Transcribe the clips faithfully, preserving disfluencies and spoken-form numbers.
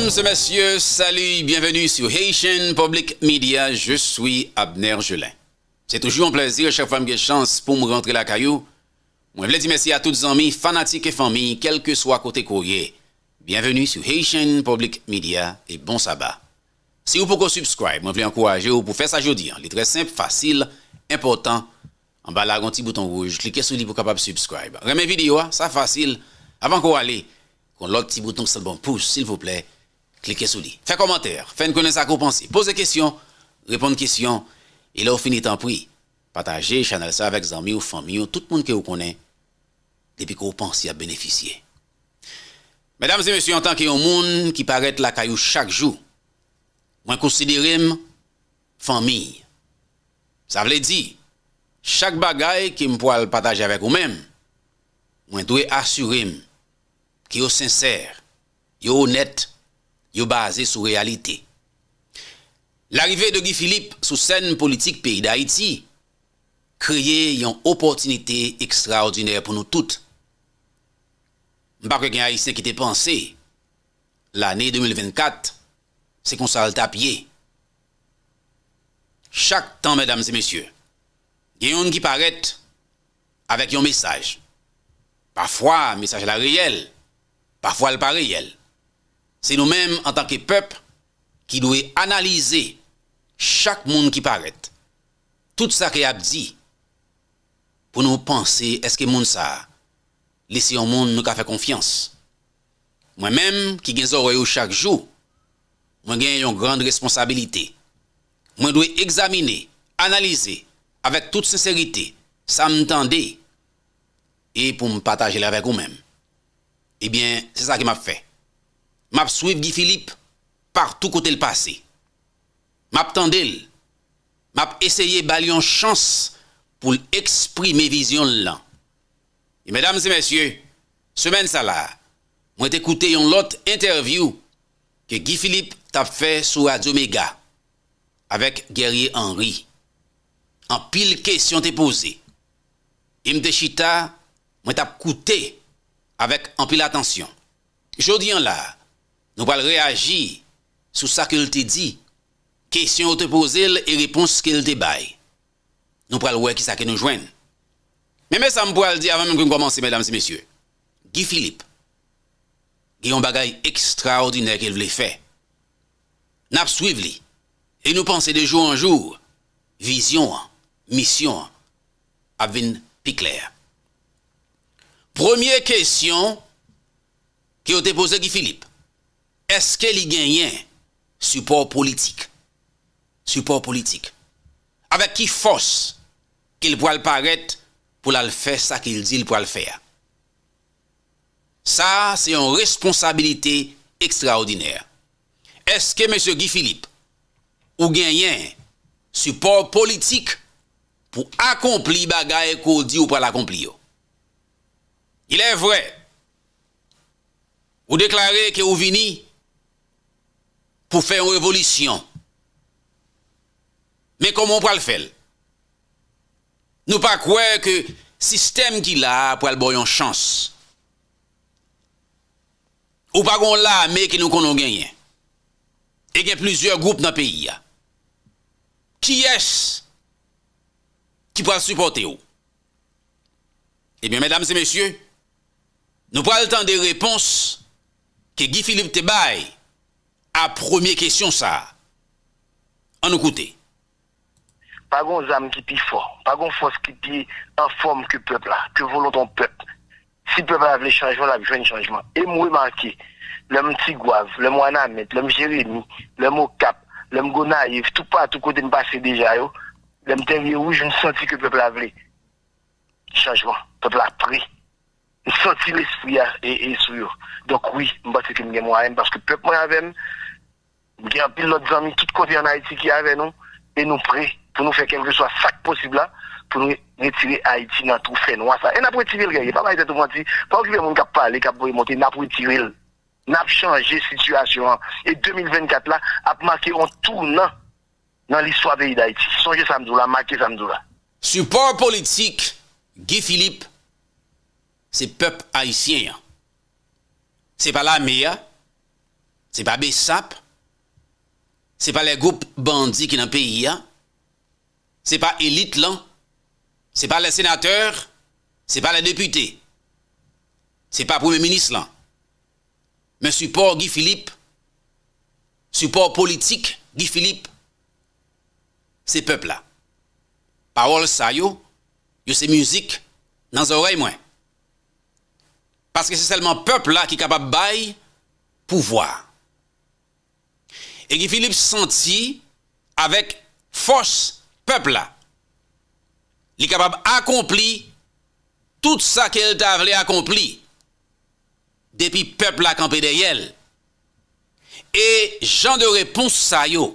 Mesdames et messieurs, salut, bienvenue sur Haitian Public Media. Je suis Abner Gelin. Se toujou yon plèzi chak fwa m gen chans pou m rantre lakay ou. Mwen vle di mèsi a tout zanmi, fanatik e fanmi, kèlkeswa kote ke w ye. Bienvenue sur Haitian Public Media e bon saba. Si ou poko subscribe, mwen vle ankouraje w pou fè sa jodi a. Li trè senp, fasil, enpòtan. Anba la, gon ti bouton wouj, klike sou li pou w kapab subscribe. Renmen videyo a, sa fasil. Avan ke w ale, gon lòt ti bouton ki sanble yon pous, silvouplè, klike sou li. Fè kòmantè, fè n konnen sa ke w panse. Poze kesyon, reponn kesyon, e lè w fini, tanpri, pataje chanèl sa avèk zanmi w, fanmi w, tout moun ke w konnen, depi ke w panse y ap benefisye. Medam e mesye, antanke yon moun ki parèt lakay ou chak jou, mwen konsidere m fanmi. Sa vle di, chak bagay ke m pral pataje avèk ou menm, mwen dwe asire m ke yo sensè, yo onèt, yo baze sou reyalite. Larive de Guy Philippe sou sèn politik peyi Dayiti kreye yon opòtinite ekstraòdinè pou nou tout. M pa kwè gen Ayisyen ki te panse lane de mil vennkat, se konsa l t ap ye. Chak tan, medam e mesye, gen youn ki parèt avèk yon mesaj. Pafwa, mesaj la reyèl, pafwa l pa reyèl. Se nou menm, antanke pèp, ki dwe analize chak moun ki parèt. Tout sa ke y ap di, pou nou panse, èske moun sa a, li se yon moun nou ka fè konfyans? Mwen menm, ki gen zòrèy ou chak jou, mwen gen yon gran responsabilite. Mwen dwe egzamine, analize, avèk tout senserite, sa m tande, e pou m pataje l avèk ou menm. Ebyen, se sa ke m ap fè. M ap swiv Guy Philippe patou kote l pase. M ap tande l. M ap eseye ba l yon chans pou l eksprime vizyon l lan. E medam e mesye, semèn sa la, mwen te koute yon lòt entèvyou ke Guy Philippe t ap fè sou Radyo Mega avèk Guerrier Henry. Anpil kesyon te poze. E m te chita, mwen t ap koute avèk anpil atansyon. Jodi a la, nou pral reyaji sou sa ke l te di, kesyon yo te poze l e repons ke l te bay. Nou pral wè kisa ke nou jwenn. Men, men sa m pral di avan menm ke m kòmanse, medam e mesye. Guy Philippe gen yon bagay ekstraòdinè ke l vle fè. N ap swiv li. E nou panse de jou an jou, vizyon an, misyon an ap vin pi klè. Premye kesyon ke yo te poze Guy Philippe, èske li genyen sipò politik? Sipò politik. Avèk ki fòs ke l pral parèt pou l al fè sa ke l di l pral fè a? Sa a se yon responsabilite ekstraòdinè. Èske mesye Guy Philippe, ou genyen sipò politik pou akonpli bagay ke w di ou pral akonpli yo? Il est vrai, ou deklare ke ou vini pou fè yon revolisyon. Men kòman w pral fè l? Nou pa kwè ke sistèm ki la a pral ba w yon chans. Ou pa gen yon lame ke nou konnen w genyen. E gen plizyè gwoup nan peyi a. Kiyès ki pral sipòte w? Ebyen, medam e mesye, nou pral tande repons ke Guy Philippe te bay a premye kesyon sa a. Ann nou koute. Pa gon zam ki pi fò, pa gon fòs ki pi anfòm ke pèp la, ke volonte yon pèp. Si pèp la vle chanjman, l ap jwenn chanjman. E m remake, lè m Tigwav, lè m Wanament, lè m Jeremi, lè m Okap, lè m Gonayiv, toupatou kote m pase deja yo, lè m Terye Wouj, m santi ke pèp la vle chanjman. Pèp la pre. M santi lespri a e, e sou yo. Donk wi, m panse ke m gen mwayen m, paske pèp mwen avè m, m gen anpil lòt zanmi tout kote ann Ayiti ki avè nou, e nou pre pou nou fè kèlkeswa sa k posib la, pou nou retire Ayiti nan twou fènwa sa. E n ap retire l, Guerrier, pa bay tèt ou manti, pa okipe moun k ap pale, k ap voye monte, n ap retire l. N ap chanje sitiyasyon an. E de mil vennkat la ap make yon tounan nan listwa peyi Dayiti. Sonje sa m di w la, make sa m di w la. Sipò politik Guy Philippe, se pèp ayisyen an. Se pa lame a, Se pa BSAP, se pa lè gwoup bandi ki nan peyi a, se pa elit lan, se pa lè senatè, se pa lè depite, se pa premye minis lan. Men sipò Guy Philippe, sipò politik Guy Philippe, se pèp la. Pawòl sa yo, yo se mizik nan zòrèy mwen. Paske se sèlman pèp la ki kapab bay pouvwa. E Guy Philippe santi avèk fòs pèp la, li kapab akonpli tout sa ke l ta vle akonpli depi pèp la kanpe dèyè l. E jan de repons sa yo,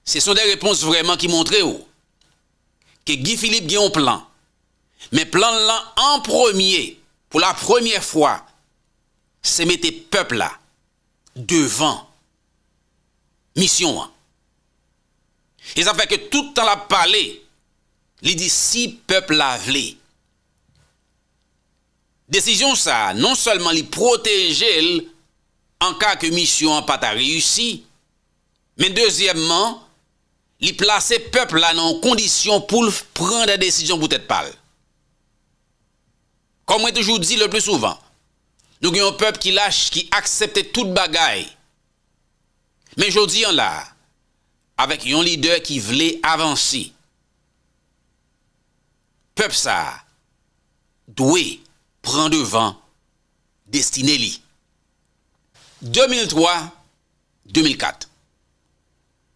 se son de repons vrèman ki montre w ke Guy Philippe gen yon plan. Men plan l lan an premye, pou la premyè fwa, se mete pèp la devan misyon an. E sa fè ke tout tan l ap pale, li di si pèp la vle. Desizyon sa a, non sèlman li pwoteje l an ka ke misyon an pa ta reyisi, men dezyèmman, li plase pèp la nan yon kondisyon pou l pran de desizyon pou tèt pa l. Kòm mwen toujou di le pli souvan, nou gen yon pèp ki lach, ki aksepte tout bagay. Men jodi an la, avèk yon lidè ki vle avanse, pèp sa a dwe pran devan destine li. De mil twa, de mil kat.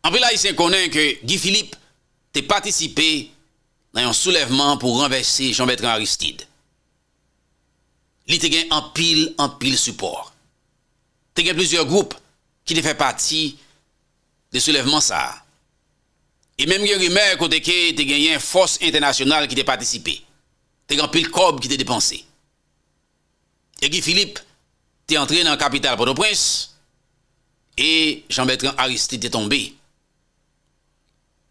Anpil Ayisyen konnen ke Guy Philippe te patisipe nan yon soulèvman pou ranvèse Jean Bertrand Aristide. Li te gen anpil, anpil sipò. Te gen plizyè gwoup ki te fè pati de soulèvman sa a. E menm gen rimè kote ke te genyen fòs entènasyonal ki te patisipe. Te gen anpil kòb ki te depanse. E Guy Philippe te antre nan kapital Pòtoprens e Jean Bertrand Aristide te tonbe.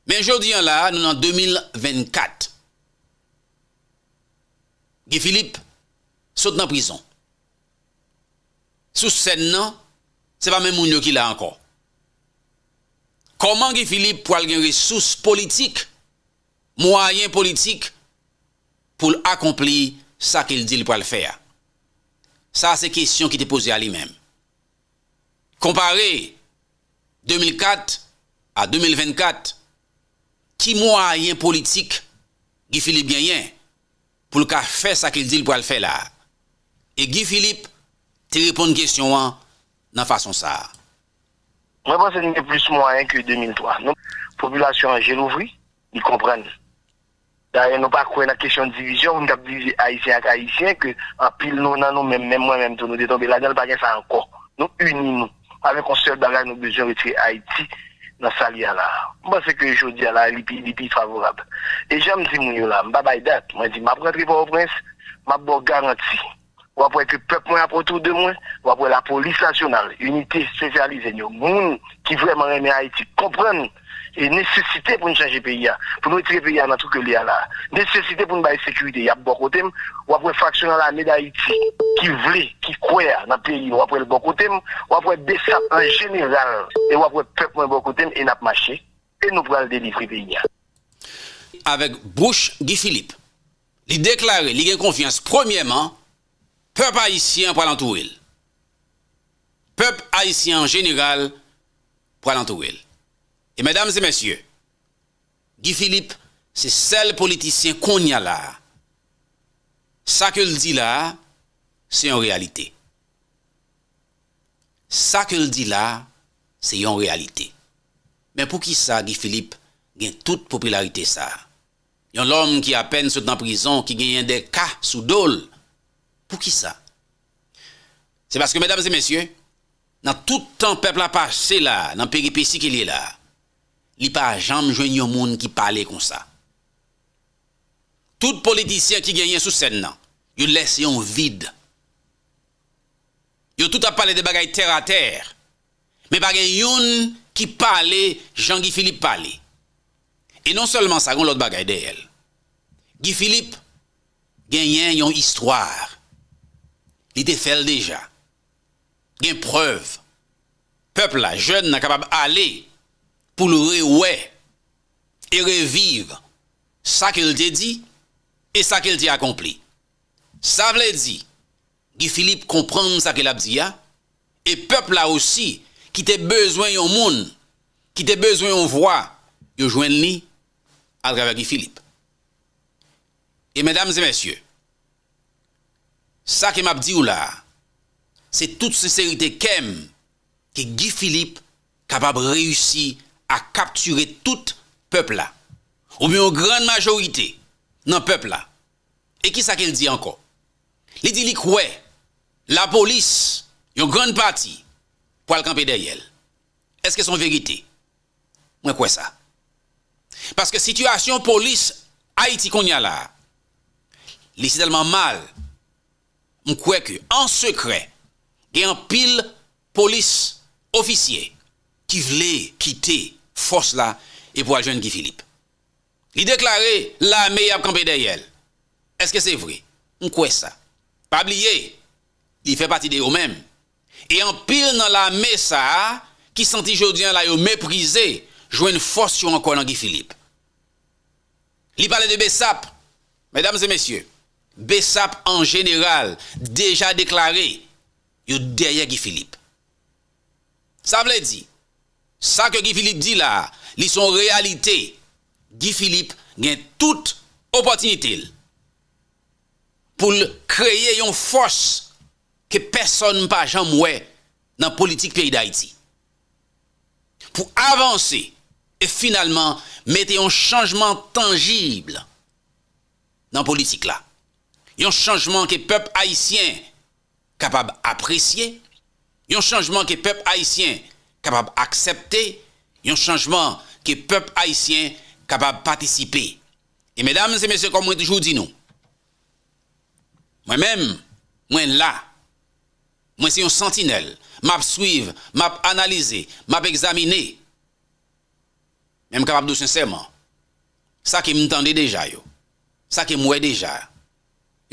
Men jodi an la, nou nan de mil vennkat. Guy Philippe sot nan prizon. Sou sèn nan, se pa menm moun yo ki la ankò. Kòman Guy Philippe pral gen resous politik, mwayen politik pou l akonpli sa ke l di l pral fè a? Sa a se kesyon ki te poze a li menm. Konpare de mil kat a de mil vennkat, ki mwayen politik Guy Philippe genyen pou l ka fè sa ke l di l pral fè la a? E Guy Philippe te reponn kesyon an nan fason sa a. Mwen panse nou gen plis mwayen ke de mil twa. Nou, popilasyon an je louvri, li konprann. Dayè, nou pa kwè nan kesyon divizyon, pou n t ap divize Ayisyen ak Ayisyen, ke anpil nou, nan nou menm, menm mwen menm tou, nou te tonbe ladan l, pa gen sa ankò. Nou ini nou. Avèk yon sèl bagay, nou bezwen retire Ayiti nan sa l ye a la a. M panse ke jodi a la, li pi, li pi favorab. E jan m di moun yo la, m pa bay dat. Mwen di, m ap rantre Pòtoprens, m ap ba w garanti. W ap wè ke pèp mwen ap otou de mwen, w ap wè lapolis nasyonal, inite espesyalize yo, moun ki vrèman renmen Ayiti, konprann e nesesite pou n chanje peyi a, pou n retire peyi a nan twou ke l ye a la a. Nesesite pou n bay sekirite, y ap bò kote m. W ap wè fraksyon nan Lame Dayiti ki vle, ki kwè a nan peyi, w ap wè l bò kote m. W ap wè BSAP an jeneral, e w ap wè pèp mwen bò kote m, e n ap mache, e nou pral delivre peyi a. Avèk bouch Guy Philippe, li deklare li gen konfyans, premyèman, pèp ayisyen an pral antoure l. Pèp ayisyen an jeneral pral antoure l. E medam e mesye, Guy Philippe se sèl politisyen kounye a la a. Sa ke l di la a, se yon reyalite. Sa ke l di la a, se yon reyalite. Men poukisa Guy Philippe gen tout popilarite sa a? Yon lòm ki apèn sot nan prizon, ki genyen de ka sou do l. Poukisa? Se paske, medam e mesye, nan tout tan pèp la pase la, nan peripesi ke l ye la, li pa janm jwenn yon moun ki pale konsa. Tout politisyen ki genyen sou sèn nan, yo lèse yon vid. Yo tout ap pale de bagay tèratè, men pa gen youn ki pale jan Guy Philippe pale. E non sèlman sa, gen yon lòt bagay dèyè l. Guy Philippe genyen yon istwa. Li te fè l deja. gen prèv. Pèp la, jèn nan kapab ale pou l rewè e reviv sa ke l te di e sa ke l te akonpli. Sa vle di, Guy Philippe konprann sa ke l ap di a, e pèp la osi ki te bezwen yon moun, ki te bezwen yon vwa, yo jwenn li atravè Guy Philippe. E medam e mesye, sa ke m ap di w la a, se tout senserite kè m ke Guy Philippe kapab reyisi a kaptire tout pèp la, oubyen yon grann majorite nan pèp la. E kisa ke l di ankò? Li di li kwè lapolis, yon grann pati, pral kanpe dèyè l. Èske se yon verite? Mwen kwè sa. Paske sitiyasyon polis Ayiti kounye a la a, li sitèlman mal. M kwè ke, an sekrè, gen anpil polis ofisye ki vle kite fòs la e pou al jwenn Guy Philippe. Li deklare lame ap kanpe dèyè l. Èske se vre? M kwè sa. Pa bliye, li fè pati de yo menm. E anpil nan lame sa a, ki santi jodi a la yo meprize, jwenn fòs yo ankò nan Guy Philippe. Li pale de BSAP. Medam e mesye, BSAP an jeneral deja deklare yo dèyè Guy Philippe. Sa vle di, sa ke Guy Philippe di la a, li se yon reyalite. Guy Philippe gen tout opòtinite l pou l kreye yon fòs ke pèsonn pa janm wè nan politik peyi Dayiti. Pou avanse e finalman mete yon chanjman tanjib nan politik la. Yon chanjman ke pèp ayisyen kapab apresye, yon chanjman ke pèp ayisyen kapab aksepte, yon chanjman ke pèp ayisyen kapab patisipe. E medam e mesye, kòm mwen toujou di nou, mwen menm, mwen la. Mwen se yon santinèl. M ap swiv, m ap analize, m ap egzamine. Men m kapab di w sensèman, sa ke m tande deja yo, sa ke m wè deja,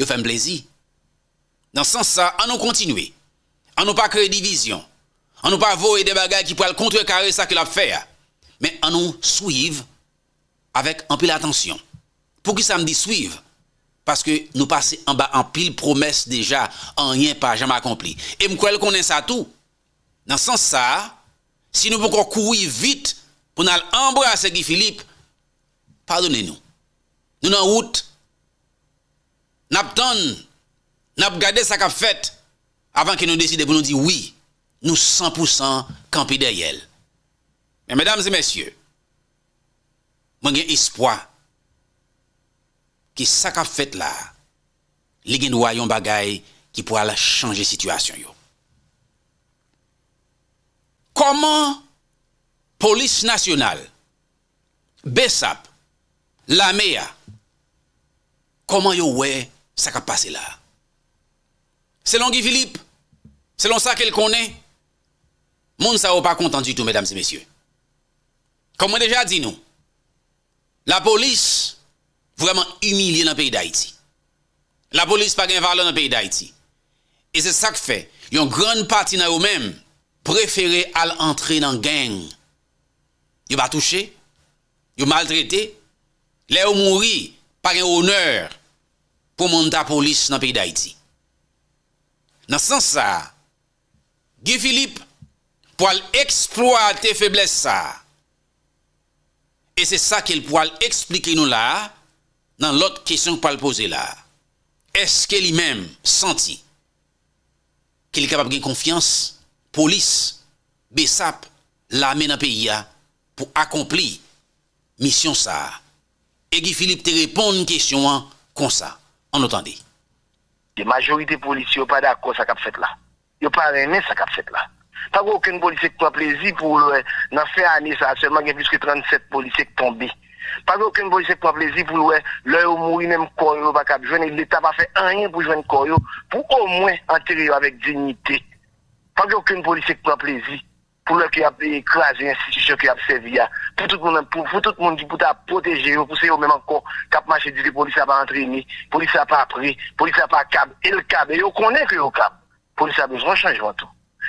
yo fè m plezi. Nan sans sa, ann nou kontinye. Ann nou pa kreye divizyon. Ann nou pa voye de bagay ki pral kontrekare sa ke l ap fè a. Men ann nou swiv avèk anpil atansyon. Poukisa m di swiv? Paske nou pase anba anpil pwomès deja, anyen pa janm akonpli. E m kwè l konnen sa tou. Nan sans sa a, si nou poko kouri vit pou n al anbrase Guy Philippe, padone nou. Nou nan wout, n ap tann, n ap gade sa k ap fèt, avan ke nou deside pou nou di wi, nou san pou san kanpe dèyè l. Men medam e mesye, mwen gen espwa ke sa k ap fèt la a, li gen dwa yon bagay ki pral chanje sitiyasyon yo. Kòman polis nasyonal, BSAP, lame a, kòman yo wè sa k ap pase la a? Selon Guy Philippe, selon sa ke l konnen, moun sa yo pa kontan ditou, medam e mesye. Kòm mwen deja di nou, lapolis vrèman imilye nan peyi Dayiti. Lapolis pa gen valè nan peyi Dayiti. E se sa k fè yon grann pati nan yo menm prefere al antre nan gang. Yo pa touche, yo maltrete. Lè yo mouri, pa gen onè pou moun ta polis nan peyi Dayiti. Nan sans sa a, Guy Philippe pral eksplwate feblès sa a. E se sa ke l pral eksplike nou la a, nan lòt kesyon k pral poze la a. Èske li menm santi ke li kapab gen konfyans polis, BSAP, lame nan peyi a pou akonpli misyon sa a? E Guy Philippe te reponn kesyon an konsa. Ann nou tande. Majorite polisye yo pa dakò sa k ap fèt la. Yo pa renmen sa k ap fèt la. Pa gen okenn polisye k pran plezi pou l wè nan fen ane sa a sèlman gen plis ke trannsèt polisye k tonbe. Pa gen okenn polisye k pran plezi pou l wè lè yo mouri menm kò yo yo pa kab jwenn e Leta pa fè anyen pou jwenn kò yo pou omwen antere yo avèk diyite. Pa gen okenn polisye k pran plezi pou lè ke y ap, eh, kraze enstitisyon ke y ap sèvi a. Pou tout moun, pou, pou tout moun ki pou ta pwoteje yo, pou se yo menm ankò k ap mache di ke polis la pa antrene, polis la pa pre, polis la pa kab, e l kab, e yo konnen ke yo kab. Polis la bezwen chanjman tou.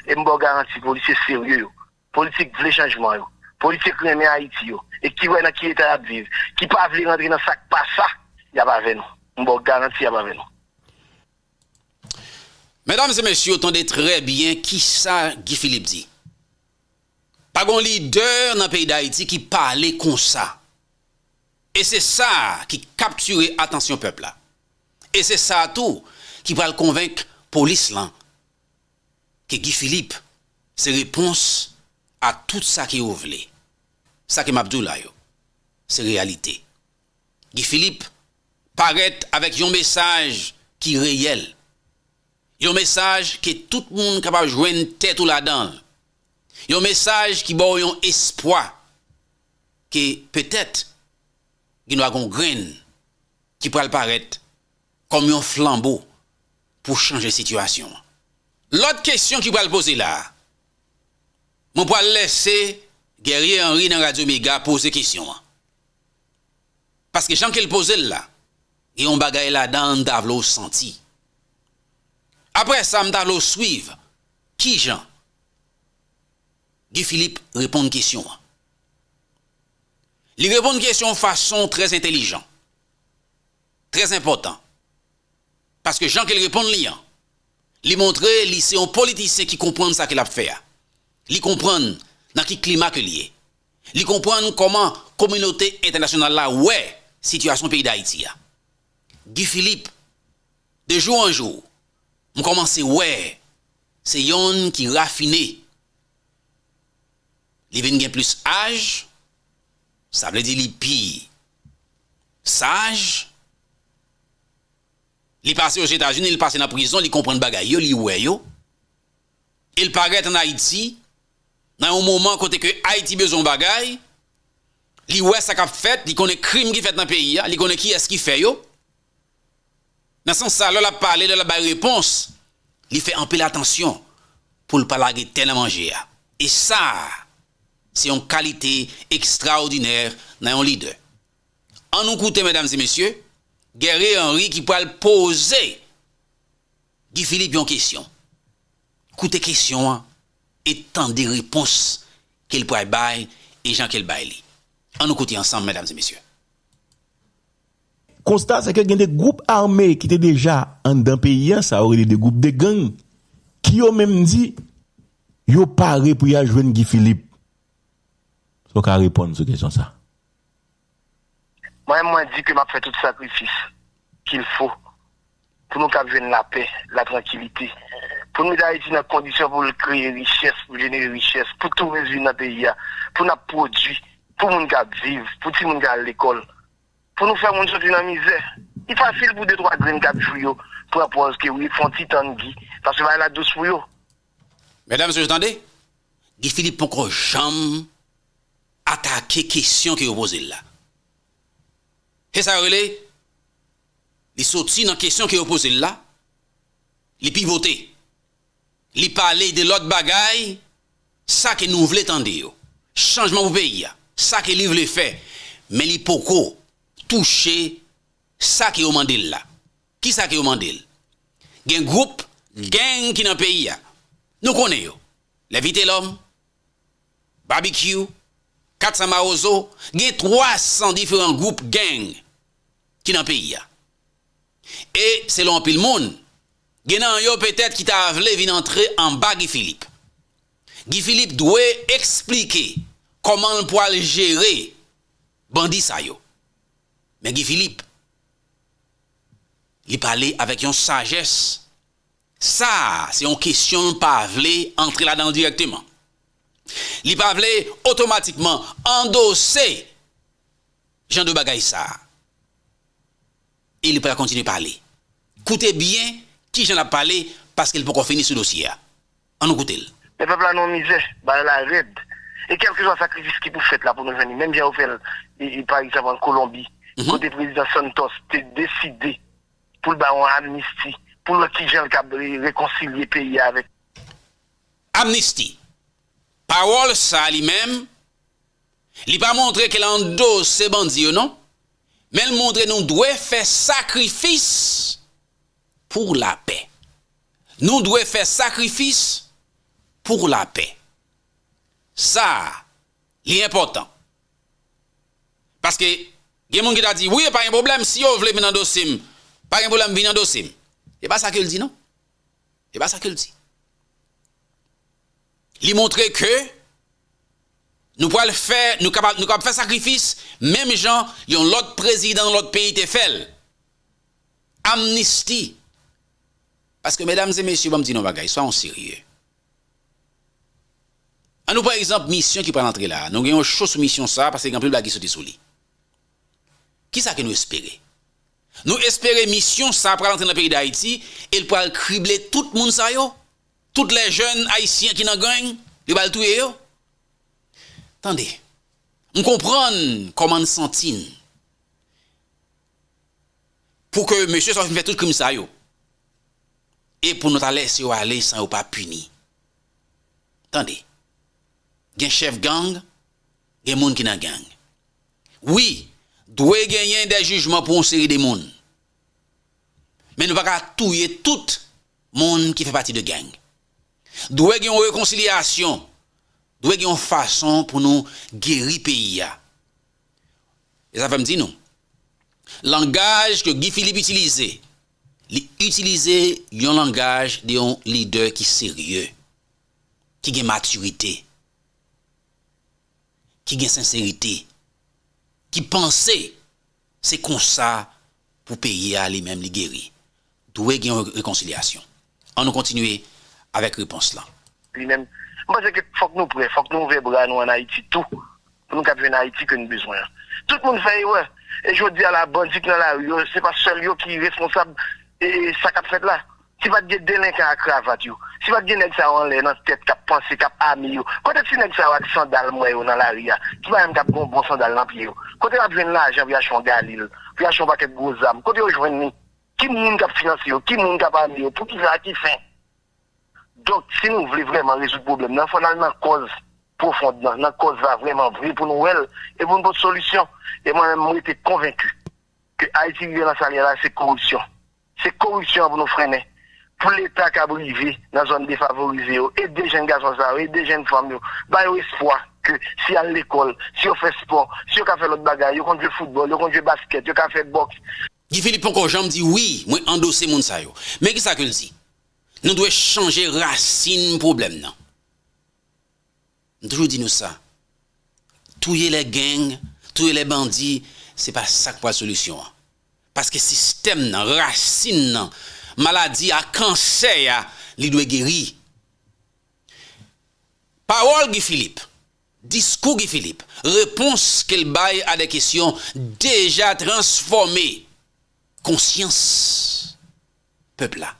E m ba w garanti, polisye serye yo, politik vle chanjman yo, politik renmen Ayiti yo, e ki wè nan ki eta y ap viv, ki pa vle rantre nan sa k pa sa, y ap avè nou. M ba w garanti y ap avè nou. Medam e mesye, w tande trè byen kisa Guy Philippe di. Pa gon lidè nan peyi Dayiti ki pale konsa. E se sa ki kaptire atansyon pèp la. E se sa tou ki pral konvenk polis lan ke Guy Philippe se repons a tout sa ke yo vle. Sa ke m ap di w la yo, se reyalite. Guy Philippe parèt avèk yon mesaj ki reyèl. Yon mesaj ke tout moun kapab jwenn tèt ou ladan l. Yon mesaj ki ba w yon espwa ke petèt gen dwa gen yon grenn ki pral parèt kòm yon flanbo pou chanje sitiyasyon an. Lòt kesyon ki pral poze la a, mwen pral lèse Guerrier Henry nan Radyo Mega poze kesyon an. Paske jan ke l poze l la, gen yon bagay ladan an m ta vle w santi. Apre sa, m ta vle w swiv kijan Guy Philippe reponn kesyon an. Li reponn kesyon yon fason trè entèlijan, trè enpòtan. Paske jan ke l reponn li an, li montre li se yon politisyen ki konprann sa ke l ap fè a. Li konprann nan ki klima ke l ye. Li konprann kòman kominote entènasyonal la wè sitiyasyon peyi Dayiti a. Guy Philippe, de jou an jou, m kòmanse wè se yonn ki rafine. Li vin gen plis aj, sa vle di li pi saj. Li pase Ozetazini, li pase nan prizon, li konprann bagay yo, li wè yo. E l parèt ann Ayiti, nan yon moman kote ke Ayiti bezwen yon bagay, li wè sa k ap fèt, li konnen krim ki fèt nan peyi a, li konnen kiyès ki fè yo. Nan sans sa, lè l ap pale, lè l ap bay repons, li fè anpil atansyon pou l pa lage tè nan manje a. E sa, se yon kalite ekstraòdinè nan yon lidè. Ann nou koute, medam e mesye, Guerrier Henry ki pral poze Guy Philippe yon kesyon. Koute kesyon an e tande repons ke l pral bay e jan ke l bay li. Ann nou koute ansanm, medam e mesye. Konsta se ke gen de gwoup ame ki te deja anndan peyi a, sa yo rele de gwoup de gang, ki yo menm di yo pare pou y al jwenn Guy Philippe. Sa w ka reponn sou kesyon sa? Mwen menm, mwen di ke m ap fè tout sakrifis qu'il faut pou nou kab jwenn lapè, latrankilite, pou n met Ayiti nan kondisyon pou l kreye richès, pou l jenere richès, pou touris vin nan peyi a, pou n ap pwodui, pou moun kab viv, pou timoun ka al lekòl, pou nou fè moun soti nan mizè. Li fasil pou de twa grenn kab jwi yo pran pòz ke wi, fè yon ti tann Guy, paske bagay la dous pou yo. Medam e mesye, tande, Guy Philippe poko janm atake kesyon ke yo poze l la. Se sa yo rele, li soti nan kesyon ke yo poze l la, li pivote. Li pale de lòt bagay, sa ke nou vle tande yo. Chanjman pou peyi a, sa ke li vle fè, men li poko touche sa ke yo mande l la. Kisa ke yo mande l? Gen gwoup gang ki nan peyi a. Nou konnen yo. Les Vitelhomme, Barbecue, Kat San Mawozo, gen twa san diferan gwoup gang ki nan peyi a. E selon anpil moun, gen nan yo petèt ki ta vle vin antre anba Guy Philippe. Guy Philippe dwe eksplike kòman l pwal jere bandi sa yo. Men Guy Philippe, li pale avèk yon sajès. Sa a, se yon kesyon l pa vle antre ladan l dirèkteman. Li pa vle otomatikman andose jan de bagay sa a. E li pral kontinye pale. Koute byen kijan l ap pale, paske l poko fini sou dosye a. Ann nou koute l. Men pèp la nan yon mizè, bagay la rèd. E kèlkeswa sakrifis ki pou fèt la pou nou jwenn li, menm jan yo fè l, e, e, pa egzanp, an Kolonbi, kote prezidan Santos te deside pou l bay yon amnisti, pou l wè kijan l kab re-, rekonsilye peyi a avèk. Amnisti. Pawòl sa a li menm, li pa montre ke l andose bandi yo non, men l montre nou dwe fè sakrifis pou lapè. Nou dwe fè sakrifis pou lapè. Sa a, li enpòtan. Paske gen moun ki ta di, "Wi, pa gen pwoblèm, si yo vle vin nan dosye m, pa gen pwoblèm, vin nan dosye m." E pa sa ke l di, non. E pa sa ke l di. Li montre ke nou pral fè, nou kapab, nou kapab fè sakrifis, menm jan yon lòt prezidan yon lòt peyi te fè l. Amnisti. Paske, medam e mesye, ban m di nou yon bagay, soyons sérieux. An nou pran egzanp misyon ki pral antre la a. Nou gen yon cho sou misyon sa a, paske gen anpil bagay ki soti sou li. Kisa ke nou espere? Nou espere misyon sa a pral antre nan peyi Dayiti e l pral krible tout moun sa yo? Tout les jeunes haïtiens ki nan gang, li pral touye yo? Tande, m konprann kòman n santi n pou ke mesye sa yo fin fè tout krim sa yo e pou nou ta lèse yo ale san yo pa pini. Tande, gen chèf gang, gen moun ki nan gang. Wi, dwe genyen de jijman pou yon seri de moun. Men nou pa ka touye tout moun ki fè pati de gang. Dwe gen yon rekonsilyasyon. Dwe gen yon fason pou nou geri peyi a. E sa fè m di nou, langaj ke Guy Philippe itilize, li itilize yon langaj de yon lidè ki serye, ki gen matirite, ki gen senserite, ki panse se konsa pou peyi a li menm li geri. Dwe gen yon rekonsilyasyon. An nou kontinye avèk repons lan. Li menm, m panse ke fòk nou prè, fòk nou ouvè bra nou ann Ayiti tou, pou nou kab jwenn Ayiti ke nou bezwen an. Tout moun fè erè. E jodi a la, bandi k nan lari yo, se pa sèl yo ki responsab e, e sa k ap fèt la. Si pa t gen delenkan a kravat yo, si pa t gen nèg sa yo anlè nan tèt k ap panse, k ap ame yo, kote ti nèg sa yo ak sandal m wè yo nan lari a, ki pa menm k ap gen yon bon sandal nan pye yo? Kote y ap jwenn lajan pou y achte yon galil, pou y achte yon pakèt gwo zam? Kote yo jwenn li? Ki moun k ap finanse yo? Ki moun k ap ame yo? Poukisa? A ki fen? Donk, si nou vle vrèman rezoud pwoblèm nan, fò n al nan kòz pwofon nan, nan kòz la vrèman vre pou nou wè l e pou n pote solisyon. E mwen menm, mwen rete konvenki ke Ayiti rive nan sa l ye la, se koripsyon. Se koripsyon an pou nou frennen. Pou Leta kab rive nan zòn defavorize yo, ede jèn gason sa yo, ede jèn fanm yo, ba yo espwa ke si y al lekòl, si yo fè spò, si yo ka fè lòt bagay, yo konn jwe foutbòl, yo konn jwe baskèt, yo ka fè bòks. Guy Philippe poko janm di, "Wi, mwen andose moun sa yo." Men kisa ke l di? Nou dwe chanje rasin pwoblèm nan. M toujou di nou sa. Touye lè gang, touye lè bandi, se pa sa k pral solisyon an. Paske sistèm nan, rasin nan, maladi a, kansè a, li dwe geri. Pawòl Guy Philippe, diskou Guy Philippe, repons ke l bay a de kesyon deja transfòme konsyans pèp la.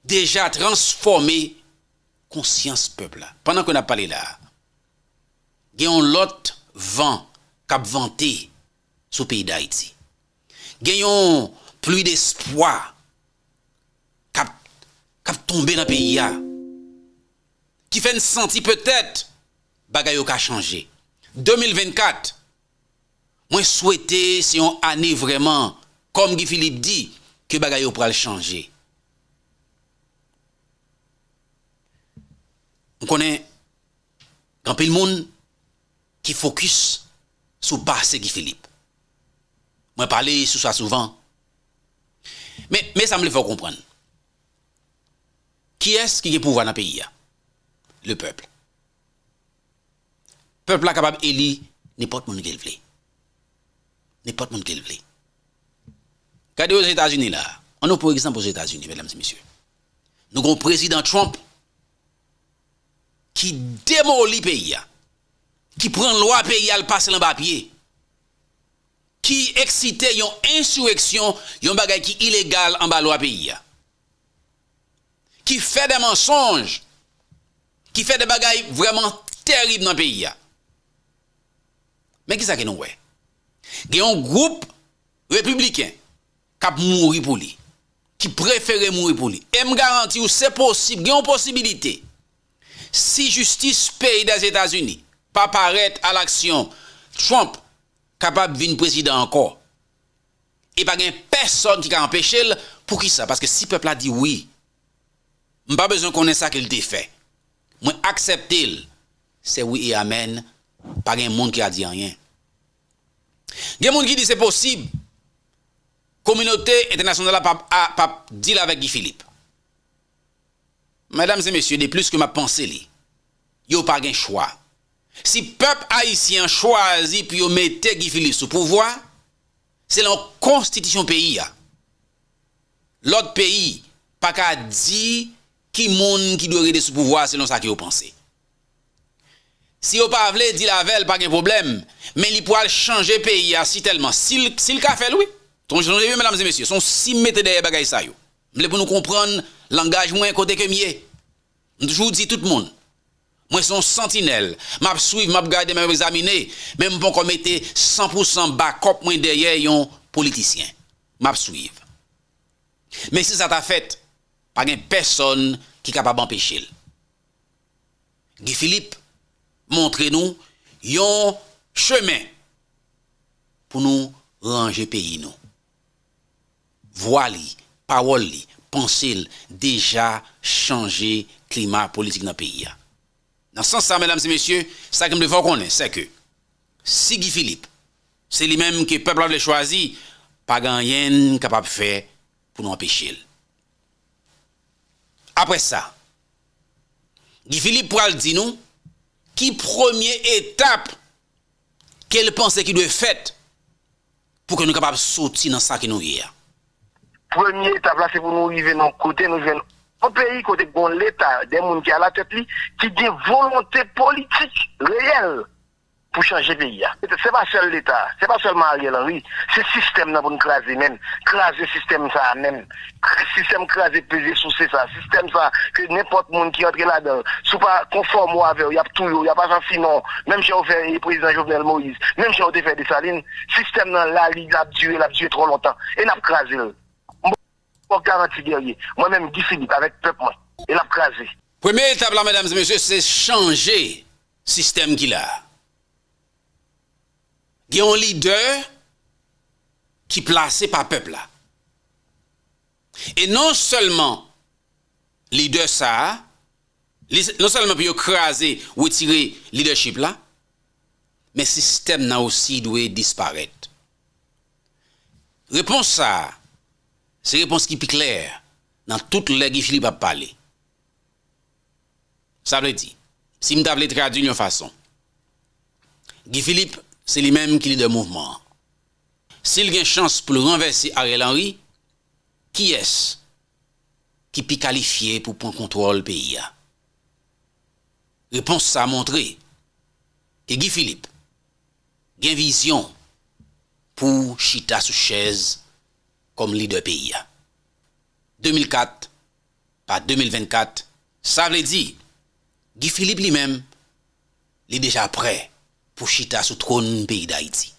Deja transfòme konsyans pèp la. Pandan ke n ap pale la a, gen yon lòt van k ap vante sou peyi Dayiti. Gen yon pli despwa k ap, k ap tonbe nan peyi a, ki fè n santi petèt bagay yo ka chanje. De mil vennkat, mwen swete se yon ane vrèman, kòm Guy Philippe di, ke bagay yo pral chanje. M konnen gen anpil moun ki fokis sou pase Guy Philippe. Mwen pale sou sa souvan. Men, men sa m vle fè w konprann. Kiyès ki gen pouvwa nan peyi a? Le peuple. Pèp la kapab eli nenpòt moun ke l vle. Nenpòt moun ke l vle. Gade Ozetazini la. Ann nou pran egzanp Ozetazini, medam e mesye. Nou gen yon prezidan Trump ki demoli peyi a, ki pran lwa peyi a, l pase l anba pye, ki eksite yon ensireksyon, yon bagay ki ilegal anba lwa peyi a, ki fè de mansonj, ki fè de bagay vrèman terib nan peyi a. Men kisa ke nou wè? Gen yon gwoup repibliken k ap mouri pou li, ki prefere mouri pou li. E m garanti w, se posib, gen yon posibilite, si jistis peyi Dèzetazini pa parèt alaksyon, Trump kapab vin prezidan ankò. E pa gen pè pèsòn ki ka anpeche l. Poukisa? Paske si pèp la di wi, m pa bezwen konnen sa ke l te fè. Mwen aksepte l. Se wi e amèn. Pa gen moun ki ka di anyen. Gen moun ki di se posib. Kominote entènasyonal la p ap, a, p ap deal avèk Guy Philippe. Medam e mesye, de plis ke m ap panse li, yo pa gen chwa. Si pèp ayisyen an chwazi pou yo mete Guy Philippe sou pouvwa, se lan konstitisyon peyi a. Lòt peyi pa ka di ki moun ki dwe rete sou pouvwa selon sa ke yo panse. Si yo pa vle deal avè l, pa gen pwoblèm, men li pral chanje peyi a sitèlman. Si l, si l ka fè l, wi. Sonje, sonje byen, medam e mesye, se yon si m mete dèyè bagay sa yo. M vle pou nou konprann langaj mwen kote ke m ye. M toujou di tout moun, mwen se yon santinèl. M ap swiv, m ap gade, m ap egzamine, men m poko mete san pou san bakòp mwen dèyè yon politisyen. M ap swiv. Men si sa ta fèt, pa gen pèsòn ki kapab anpeche l. Guy Philippe montre nou yon chemen pou nou ranje peyi nou. Vwa li, pawòl li, panse l deja chanje klima politik nan peyi a. Nan sans sa, medam e mesye, sa ke m vle fè w konnen, se ke si Guy Philippe, se li menm ke pèp la vle chwazi, pa gen anyen n kapab fè pou nou anpeche l. Apre sa, Guy Philippe pral di nou ki premye etap ke l panse ki dwe fèt pou ke nou kapab soti nan sa ke nou ye a. Premye etap la, se pou nou rive nan kote nou jwenn yon peyi kote gen yon Leta, de moun ki alatèt li, ki gen volonte politik reyèl pou chanje peyi a. Se pa sèl Leta, se pa sèlman Ariel Henry, se sistèm nan pou n kraze menm, kraze sistèm sa a menm. Sistèm kraze peze souse sa, sistèm sa ke nenpòt moun ki antre ladan l, si w pa konfòme w avè yo, y ap touye w, y ap asasinen w, menm jan yo fè prezidan Jovenel Moïse, menm jan yo te fè Desalin, sistèm nan la, li, l ap dire, l ap dire twò lontan, e n ap kraze l. M ba w garanti, Guerrier, mwen menm Guy Philippe avèk pèp mwen, e l ap kraze. Premye etap la, medam e mesye, se chanje sistèm ki la a. Gen yon lidè ki plase pa pèp la. E non sèlman lidè sa a, li, non sèlman pou yo kraze, retire lidèchip la, men sistèm nan osi dwe disparèt. Repons sa a, se repons ki pi klè nan tout lè Guy Philippe ap pale. Sa vle di, si m ta vle tradui l yon fason, Guy Philippe se li menm ki lidè mouvman an. Si l gen chans pou l ranvèse Ariel Henry, kiyès ki pi kalifye pou pran kontwòl peyi a? Repons sa a montre ke Guy Philippe gen vizyon pou chita sou chèz kòm lidè peyi a. De mil kat pa de mil vennkat, sa vle di, Guy Philippe li menm, li deja prè pou chita sou twòn peyi Dayiti.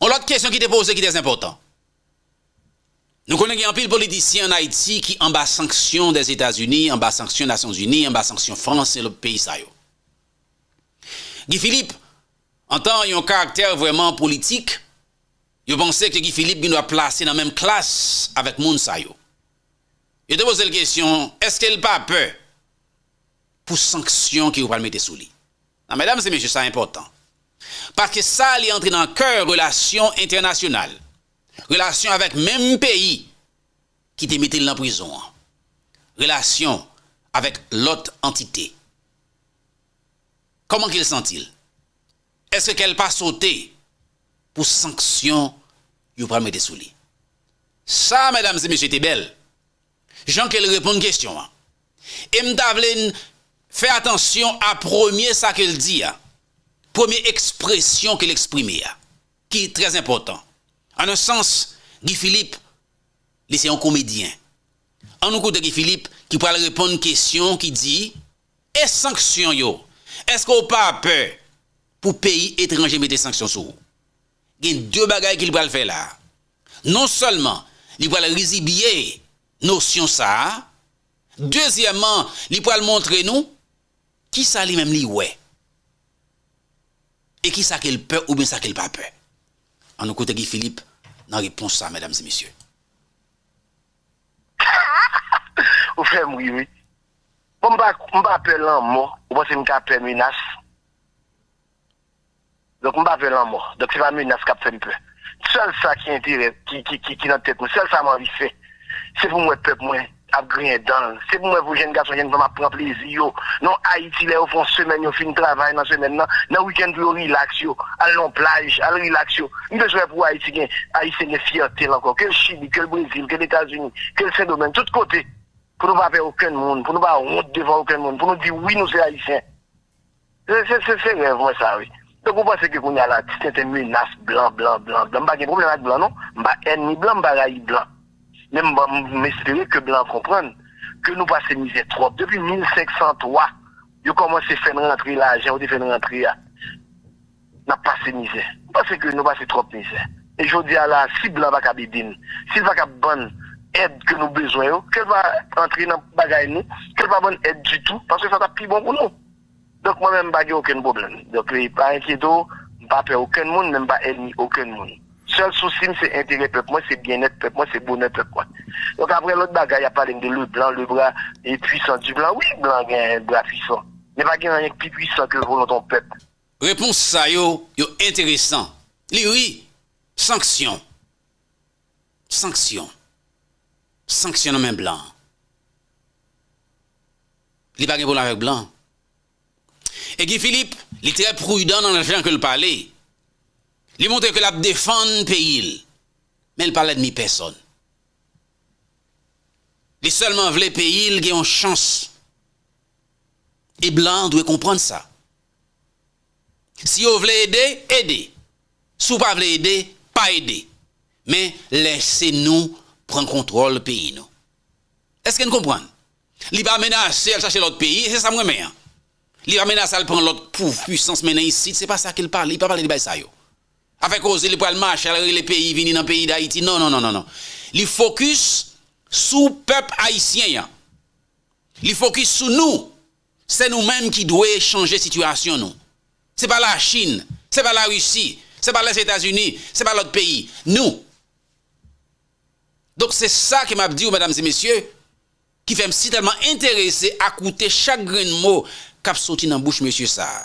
Yon lòt kesyon ki te poze ki trè enpòtan. Nou konnen gen anpil politisyen ann Ayiti ki anba sanksyon Dèzetazini, anba sanksyon Nasyonzini, anba sanksyon Frans e lòt peyi sa yo. Guy Philippe, antan yon karaktè vrèman politik, yo panse ke Guy Philippe gen dwa plase nan menm klas avèk moun sa yo. Yo te poze l kesyon, èske l pa pè pou sanksyon ke yo pral mete sou li? Nan, medam e mesye, sa enpòtan. Paske sa, li antre nan kè relasyon entènasyonal. Relasyon avèk menm peyi ki te mete l nan prizon an. Relasyon avèk lòt antite. Kòman ke l santi l? Èske kè l pa sote pou sanksyon yo pral mete sou li? Sa, medam e mesye, te bèl. Jan ke l reponn kesyon an. E m ta vle n fè atansyon a premye sa ke l di a. Premye ekspresyon ke l eksprime a, ki trè enpòtan. An yon sans, Guy Philippe, li se yon komedyen. Ann nou koute Guy Philippe ki pral reponn kesyon ki di, e sanksyon yo, èske w pa pè pou peyi etranje mete sanksyon sou ou? Gen de bagay ke l pral fè la a. Non sèlman li pral rizibye nosyon sa a, dezyèmman, li pral montre nou kisa li menm li wè. E kisa ke l pè oubyen sa ke l pa pè. Ann nou koute Guy Philippe nan repons sa, medam e mesye? Ou fè m ri, wi. Bon, m pa, m pa pè lanmò. Ou panse m ka pè menas? Donk, m pa pè lanmò. Donk, se pa menas k ap fè m pè. Sèl sa ki enterè, ki, ki, ki, ki nan tèt mwen, sèl sa m anvi fè, se pou m wè pèp mwen ap griyen dan l. Se pou m wè pou jèn gason, jèn fanm ap pran plezi yo. Nan Ayiti, lè yo fè yon semèn, yo fin travay nan semèn nan, nan wikenn pou yo rilaks yo, al nan plaj, al rilaks yo. M bezwen wè pou Ayiti gen, Ayisyen gen fyète l ankò. Ke l Chili, ke l Brezil, ke l Etazini, ke l Sendomeng, tout kote. Pou nou pa pè okenn moun, pou nou pa wont devan okenn moun, pou nou di wi nou se Ayisyen. Se, se, se, se rèv mwen sa wi. Donk ou panse ke kounye a la, ti tenten menas blan, blan, blan, blan. M pa gen pwoblèm ak blan non. M pa ènmi blan, m pa rayi blan. Men m, m, m espere ke blan konprann ke nou pase mizè twòp. Depi mil senk san twa, yo kòmanse fè n rantre lajan, yo te fè n rantre a. N ap pase mizè. M panse ke nou pase twòp mizè. E jodi a la, si blan pa kab ede n, si l pa kab ban n èd ke nou bezwen yo, ke l pa antre nan bagay nou, ke l pa ban n èd ditou, paske sa t ap pi bon pou nou. Donk mwen menm m pa gen okenn pwoblèm. Donk e pa enkyete w, m pa pè okenn moun, men m pa ènmi okenn moun. Sèl sousi m se enterè pèp mwen, se byennèt pèp mwen, se bonè pèp mwen. Donk apre lòt bagay y ap pale m de le blanc, le bras est puissant du blanc. Wi, blan gen bra pwisan. Men pa gen anyen k pi pwisan ke volonte yon pèp. Repons sa yo, yo enteresan. Li ri, sanksyon. Sanksyon. Sanksyon nan men blan. Li pa gen pwoblèm avèk blan. E Guy Philippe, li trè pridan nan jan ke l pale. Li montre ke l ap defann peyi l. Men l pa lènmi pèsòn. Li sèlman vle peyi l gen yon chans. E blan an dwe konprann sa. Si yo vle ede, ede. Si w pa vle ede, pa ede. Men lèse nou pran kontwòl peyi nou. Èske n konprann? Li pa menase al chache lòt peyi, e se sa m renmen an. Li pa menase al pran lòt pou pwisans mennen isit, se pa sa ke l pale, li pa pale de bagay sa yo. Afè koze li pral mache al rele peyi vini nan peyi Dayiti, non, non, non, non, non. Li fokis sou pèp ayisyen an. Li fokis sou nou. Se nou menm ki dwe chanje sitiyasyon nou. Se pa Lachin, se pa Larisi, se pa Lèzetazini, se pa lòt peyi. Nou. Donk se sa ke m ap di w, medam e mesye, ki fè m sitèlman enterese a koute chak grenn mo k ap soti nan bouch mesye sa a.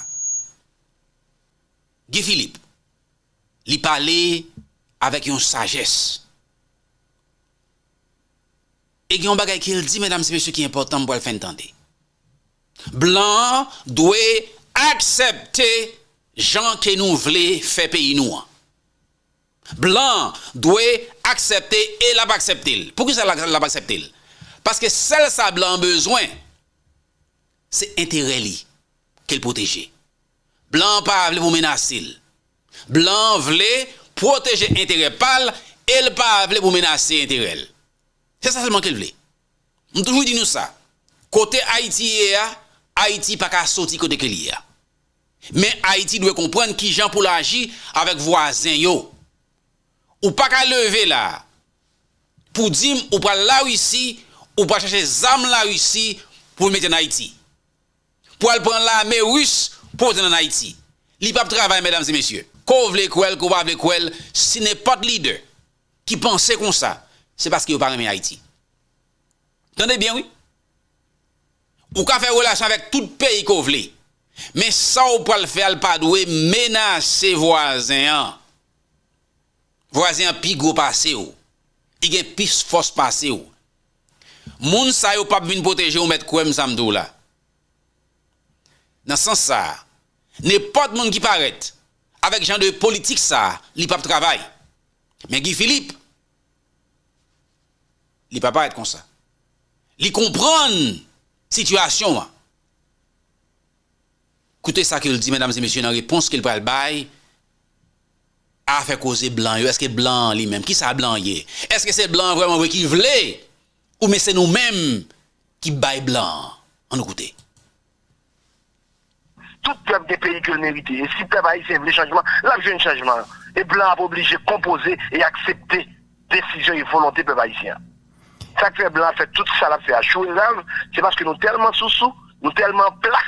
Guy Philippe, li pale avèk yon sajès. E gen yon bagay ke l di, medam e mesye, ki enpòtan, m pral fè n tande. Blan an dwe aksepte jan ke nou vle fè peyi nou an. Blan an dwe aksepte e l ap aksepte l. Poukisa l ap aksepte l? Paske sèl sa blan an bezwen, se enterè li ke l pwoteje. Blan an pa vle pou menase l. Blan an vle pwoteje enterè pa l e l pa vle pou menase enterè l. Se sa sèlman ke l vle. M toujou di nou sa. Kote Ayiti ye a, Ayiti pa ka soti kote ke l ye a. Men Ayiti dwe konprann kijan pou l aji avèk vwazen yo. Ou pa ka leve la pou di m ou pral Larisi, ou pral chache zam Larisi pou l mete an Ayiti. Pou al pran lame ris pou l mete an Ayiti. Li p ap travay, medam e mesye. Ke w vle kwè l, ke w pa vle kwè l, si nenpòt lidè ki panse konsa, se paske yo pa renmen Ayiti. Tande byen wi. Ou ka fè relasyon avèk tout peyi ke w vle. Men sa w pral fè a, l pa dwe menase vwazen an. Vwazen an pi gwo pase w. Li gen plis fòs pase w. Moun sa yo p ap vin pwoteje w, mèt kwè m sa m di w la. Nan sans sa a, nenpòt moun ki parèt avèk jan de politik sa a, li p ap travay. Men Guy Philippe, li pa parèt konsa. Li konprann sitiyasyon an. Koute sa ke l di, medam e mesye, nan repons ke l pral bay a afè koze blan yo. Èske blan an li menm, kisa blan an ye? Èske se blan an vrèman vre ki vle? Oubyen se nou menm ki bay blan an? Ann nou koute. Tout pèp gen peyi ke l merite. E si pèp ayisyen vle chanjman, l ap jwenn chanjman an. E blan ap oblije konpoze e aksepte desizyon e volonte pèp ayisyen an. Sa k fè blan ap fè tout sa l ap fè a. Chou e rav, se paske nou tèlman sousou, nou tèlman pla,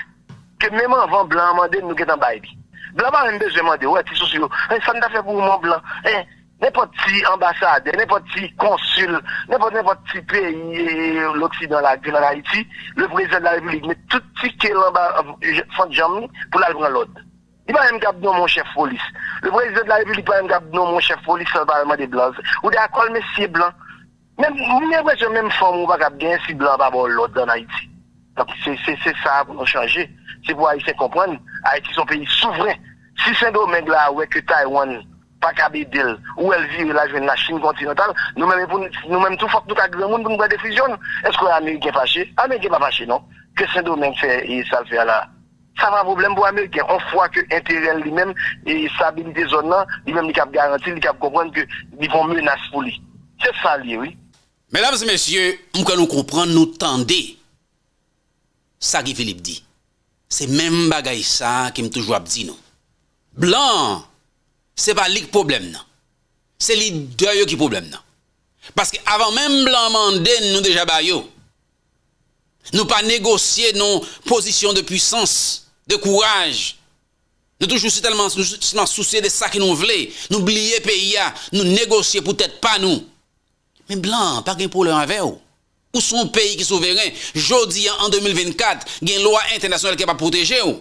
ke menm anvan blan an mande n, nou gentan bay li. Blan pa menm bezwen mande w, wè, ti sousou yo, en, sa n ta fè pou ou, mon blan? En, Nenpòt ti anbasadè, nenpòt ti konsil, nenpòt, nenpòt ti peyi, e, loksidan la ki vin ann Ayiti, le prezidan de la repiblik met tout tike l anba, e, fant janm li pou l al pran lòd. Li pa menm kab nonmen yon chèf polis. Le prezidan de la repiblik pa menm kab nonmen yon chèf polis san l pa al mande blan. Ou dakò l mesye blan? Menm, m gen enpresyon menm fanm ou pa kab genyen si blan pa ba w lòd ann Ayiti. Donk, se, se, se sa pou nou chanje. Se pou Ayisyen konprann, Ayiti se yon peyi souvren. Si Sendomeng la wè ke Taiwan pa kab ede l, ou wè l vire l al jwenn Lachin kontinantal, nou menm, e pou n, nou menm tou, fòk nou ka granmoun pou n pran desizyon n. Èske w wè Ameriken fache? Ameriken pa fache, non. Ke Sendomeng fè, e sa l fè a la, sa pa pwoblèm pou Ameriken. On fwa ke enterè l li menm, e estabilite zòn nan, li menm li kab garanti, li kab konprann ke li pa yon menas pou li. Se sa l ye, wi. Medam e mesye, m kwè nou konprann, nou tande sa Guy Philippe di. Se menm bagay sa a ke m toujou ap di nou. Blan an, se pa li k pwoblèm nan. Se lidè yo ki pwoblèm nan. Paske avan menm blan an mande n, nou deja ba yo. Nou pa negosye nan pozisyon de pwisans, de kouraj. Nou toujou sitèlman, nou sitèlman sousye de sa ke nou vle. Nou bliye peyi a, nou negosye pou tèt pa nou. Men blan an pa gen pwoblèm avè w. Ou se yon peyi ki souveren. Jodi a, an de mil vennkat, gen lwa entènasyonal ki kapab pwoteje w.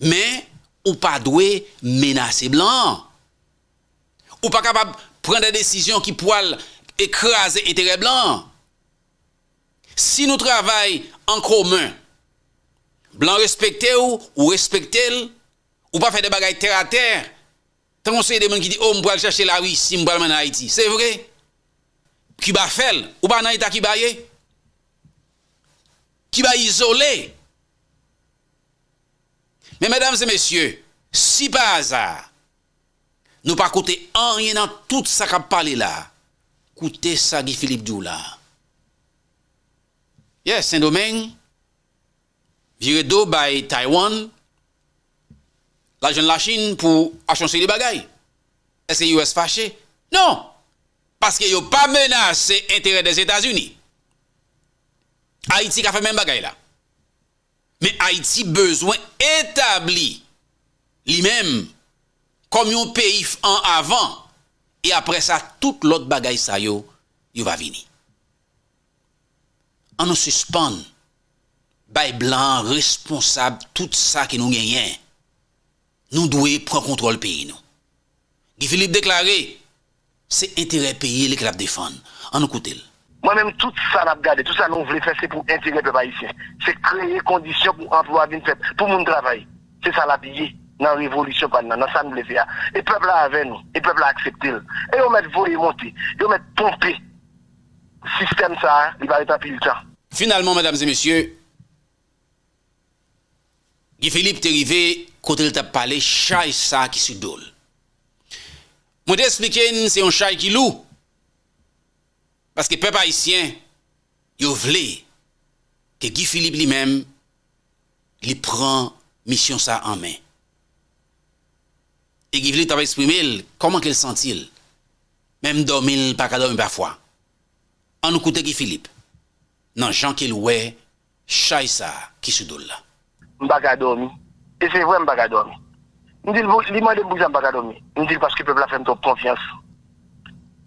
Men, ou pa dwe menase blan an. Ou pa kapab pran de desizyon ki pwal e kraze enterè blan an. Si nou travay an komen, blan respekte w, ou respekte l, ou pa fè de bagay tèratè. Tankou yon seri de moun ki di, "O, m pral chache Larisi, m pral mennen Ayiti." Se vre. Kiba fè l. Ou pa nan eta Kiba ye? Kiba izole. Men, medam e mesye, si pa aza, nou pa koute anyen nan tout sa k ap pale la, koute sa Guy Philippe di w la. Yes, Sendomeng vire do bay Taiwan, l al jwenn Lachin pou achte yon seri de bagay. Èske U S fache? Non! Paske yo pa menase enterè Dèzetazini. Ayiti ka fè menm bagay la. Men Ayiti bezwen etabli li menm kòm yon peyi f-, an avan, e apre sa, tout lòt bagay sa yo, yo va vini. An nou sispann bay blan an responsab tout sa ke nou genyen. Nou dwe pran kontwòl peyi nou. Guy Philippe deklare, se enterè peyi li ke l ap defann. An nou koute l. Mwen menm, tout sa n ap gade, tout sa nou vle fè, se pou enterè pèp ayisyen. Se kreye kondisyon pou anplwa vin fèt, pou moun travay. Se sa l ap ye nan revolisyon pa n nan, nan sa n vle fè a. E pèp la avè nou, e pèp la aksepte l. E yo mèt voye monte, yo mèt ponpe sistèm sa a, li pa ret anpil tan. Finalman, medam e mesye, Guy Philippe te rive kote l t ap pale chay sa ki sou do l. Mwen te eksplike n se yon chay ki lou. Paske pèp ayisyen, yo vle ke Guy Philippe li menm, li pran misyon sa an men. E Guy Philippe t ap eksprime l kòman ke l santi l. Menm dòmi l pa ka dòmi pafwa. An nou koute Guy Philippe nan jan ke l wè chay sa a ki sou do l la. M pa ka dòmi. E se vre, m pa ka dòmi. M di l, pou- li mande m poukisa m pa ka dòmi. M di l paske pèp la fè m twòp konfyans.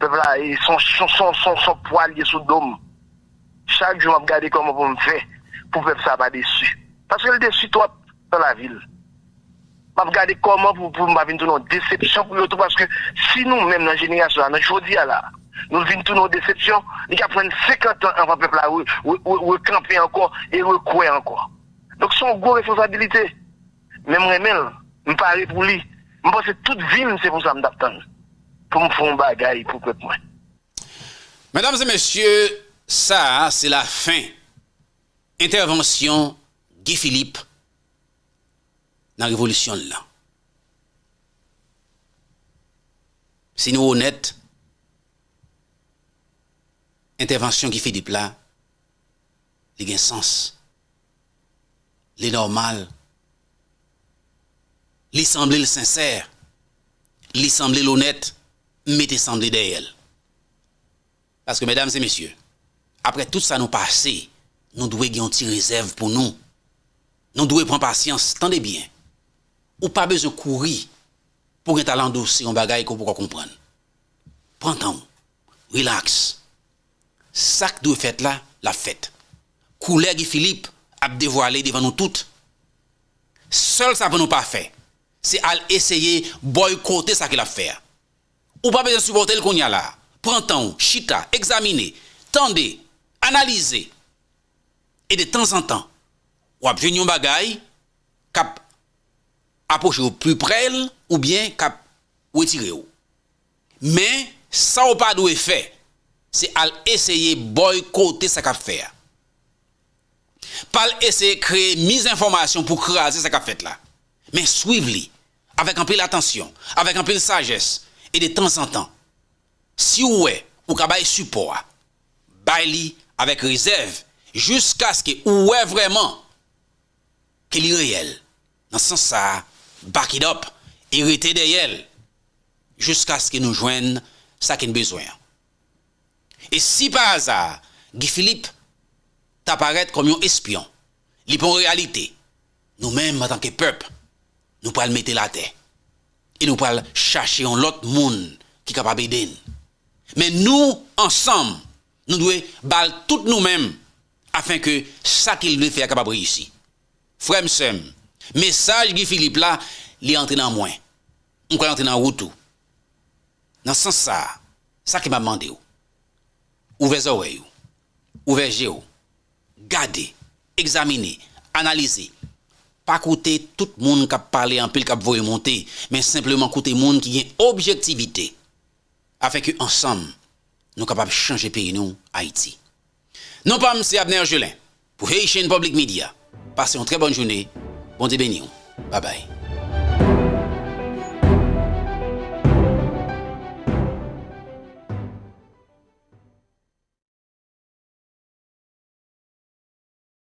Pèp la, e, son, son, son, son, son pwa l ye sou do m. Chak jou m ap gade kòman pou m fè pou pèp sa pa desi. Paske l desi twòp nan lavi l. M ap gade kòman pou, pou m pa vin tounen yon desepsyon pou yo tou, paske si nou menm nan jenerasyon sa, nan jodi a la, nou vin tounen yon desepsyon, li ka pran n senkant an anvan pèp la re, re, re, rekanpe ankò e rekwè ankò. Donk, se yon gwo responsabilite. Men m renmen l, m pare pou li. M panse tout vi m, se pou sa m t ap tann. Pou m fè yon bagay pou pèp mwen. Medam e mesye, sa a se lafen entèvansyon Guy Philippe nan revolisyon l lan. Si nou onèt, entèvansyon Guy Philippe la, li gen sans. Li nòmal. Li sanble l sensè. Li sanble l onèt. M mete sanble dèyè l. Paske, medam e mesye, apre tout sa nou pase, nou dwe gen yon ti rezèv pou nou. Nou dwe pran pasyans, tande byen. Ou pa bezwen kouri pou w gentan al andose yon bagay ke w poko konprann. Pran tan w. Relax. Sa k dwe fèt la, l ap fèt. Koulè Guy Philippe ap devwale devan nou tout. Sèl sa pou nou pa fè, se al eseye bòykote sa ke l ap fè a. Ou pa bezwen sipòte l kounye a la. Pran tan w, chita, egzamine, tande, analize. E de tanzantan, w ap jwenn yon bagay k ap apwoche w pi pre l oubyen k ap retire w. Men, sa w pa dwe fè, se al eseye bòykote sa k ap fè a. Pa al eseye kreye mizenfòmasyon pou kraze sa k ap fèt la. Men swiv li avèk anpil atansyon, avèk anpil sajès, e de tanzantan, si w wè ou ka bay sipò a, bay li avèk rezèv, jiskaske ou wè vrèman ke li reyèl. Nan sans sa a, back it up e rete dèyè l jiskaske nou jwenn sa ke n bezwen an. E si pa aza, Guy Philippe ta parèt kòm yon espyon, li pa yon reyalite, nou menm, antanke pèp, nou pral mete l atè. E nou pral chache yon lòt moun ki kapab ede n. Men nou, ansanm, nou dwe ba l tout nou menm, afenke sa ke l vle fè a kapab reyisi. Frè m, sè m, mesaj Guy Philippe la, li antre nan mwen. M kwè l antre nan ou tou. Nan sans sa a, sa ke m ap mande w, ouvè zòrèy ou, ouvè je w, gade, egzamine, analize. Pa koute tout moun k ap pale anpil, k ap voye monte, men senpleman koute moun ki gen objektivite, afenke ansanm, nou kapab chanje peyi nou, Ayiti. Non pa m se Abner Gelin pou Haitian Public Media. Pase yon trè bòn jounen. Bondye beni w. Babay.